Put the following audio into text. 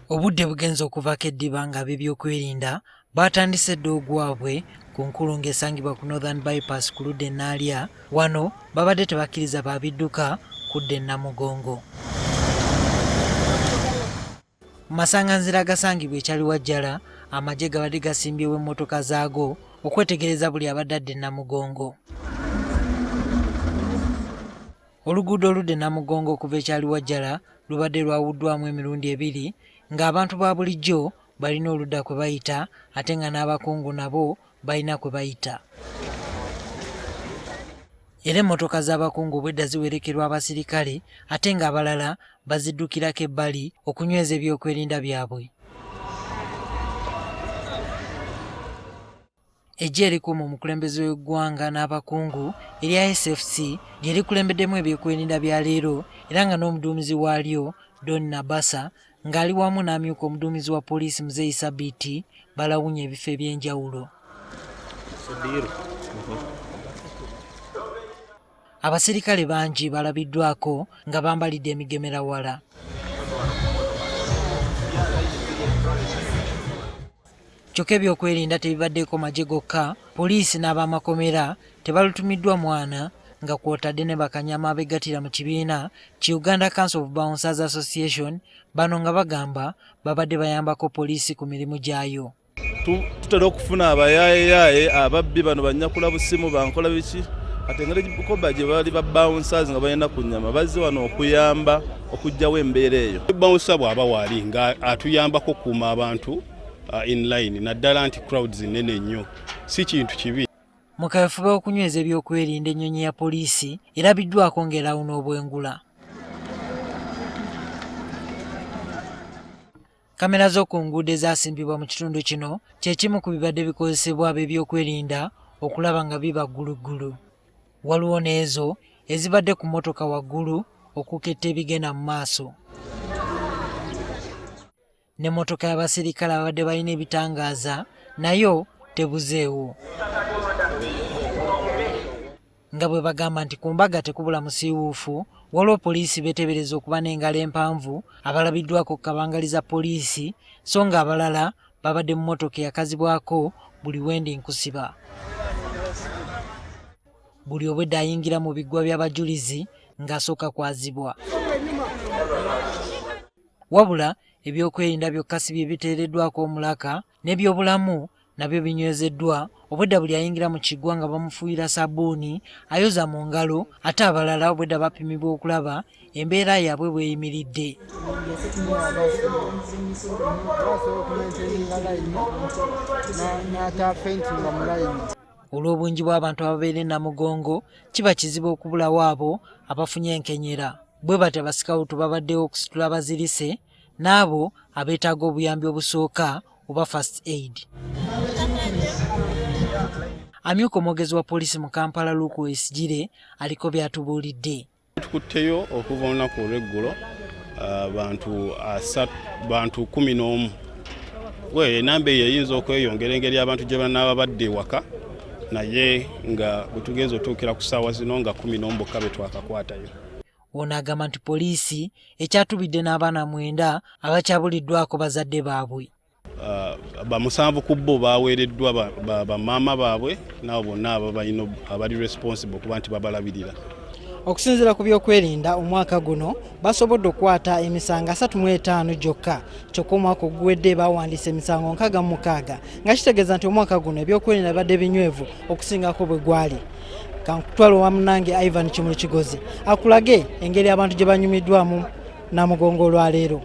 Obudde bugenze okuvaako eddiba ng'ab'ebyokwerinda baatandise dda ogwabwe ku nkulungo esangibwa ku Northern Bypass ku ludda e Naalya. Wano babadde tebakkiriza ba bidduka kudda e Namugongo. Mu masanganzira agasangibwa e Kyaliwajjala, amagye gabadde gasimbyewo emmotoka zaago okwetegereza buli abadde adda e Namugongo. Oluguudo oludda e Namugongo okuva e Kyaliwajjala lubadde lwawuddwamu emirundi ebiri ng'abantu ba bulijjo balina oludda kwe bayita ate nga n'abakungu nabo balina kwe bayita. Era emmotoka z'abakungu obwedda ziwerekerwa abasirikale ate ng'abalala baziddukirako ebbali okunyweza ebyokwerinda byabwe. Eggye erikuuma omukulembeze w'eggwanga n'abakungu erya SFC lye likulembeddemu ebyokwerinda bya leero era nga n'omuduumizi waalyo Don Nabasa ng'ali wamu n'amyuka omuduumizi wa poliisi Muzeeyi Sabiiti balawunye ebifo eby'enjawulo. Abaserikale bangi balabiddwako nga bambalidde emigemerawala. Kyokka ebyokwerinda tebibaddeeko magye gokka, poliisi n'ab'amakomera tebalutumiddwa mwana nga kw'otadde ne bakanyama abegattira mu kibiina ki Uganda Council of Bouncers Association, bano nga bagamba babadde bayambako poliisi ku mirimu gyayo. Tutera okufuna abayaayeyaye ababbi bano banyakula busimu bankola biki kati engeri koba gye bali ba bouncers nga balina ku nnyama bazze wano okuyamba okuggyawo embeera eyo. Bouncer bw'aba waali nga atuyambako okukuuma abantu in line naddala nti crowds nnene nnyo si kintu kibi. Mu kaweefube w'okunyweza ebyokwerinda ennyonyi ya poliisi erabiddwako ng'erawuna obwengula. Kamera z'oku nguudo ezaasimbibwa mu kitundu kino kye kimu ku bibadde bikozesebwa ab'ebyokwerinda okulaba nga biba gguluggulu. Waliwo n'ezo ezibadde ku mmotoka waggulu okuketta ebigenda mu maaso. N'emmotoka y'abaserikale ababadde balina ebitangaaza nayo tebuzeewo. Nga bwe bagamba nti ku mbaga tekubula musiiwuufu, waliwo poliisi beetebereza okuba n'engalo empanvu abalabiddwako ku kabangali za poliisi so ng'abalala babadde mu mmotoka eyakazibwako buli wendi nkusiba. Buli obwedda ayingira mu biggwa by'abajulizi ng'asooka kwazibwa. Wabula ebyokwerinda byokka si bye biteereddwako omulaka n'ebyobulamu nabyo binywezeddwa obwedda buli ayingira mu kiggwa nga bamufuuyira sabbuuni ayoza mu ngalo ate abalala obwedda bapimibwa okulaba embeera yaabwe bweyimiridde. Olw'obungi bw'abantu ababeera e Namugongo kiba kizibu okubulawo abo abafunye enkenyera bwe batyo abasikawutu babaddewo okusitula abazirise n'abo abeetaaga obuyambi obusooka oba first aid. Amyuka omwogezi wa poliisi mu Kampala Luke Oyesigire aliko by'atubuulidde. Tukutteyo okuva olunaku olw'eggulo bantu 11. Enamba eyo eyinza okweyongera engeri abantu gye banaaba badda ewaka, naye nga bwe tugenza otuukira ku ssaawa zino nga 11 bokka be twakakwatayo. Ono agamba nti poliisi ekyatubidde n'abaana 9 abakyabuliddwako bazadde baabwe. Bamusanvu ku bo baweereddwa bamaama baabwe n'abo bonna abali responsible okuba nti babalabirira. Okusinziira ku byokwerinda omwaka guno basobodde okukwata emisango 35 gyokka, kyokka omwaka oguwedde bawandiisa emisango 66 nga kitegeeza nti omwaka guno ebyokwerinda bibadde binywevu okusingako bwe gwali. Kankutwale owa munnange Ivan Kimuli Kigozi akulage engeri abantu gye banyumiddwamu Namugongo olwaleero.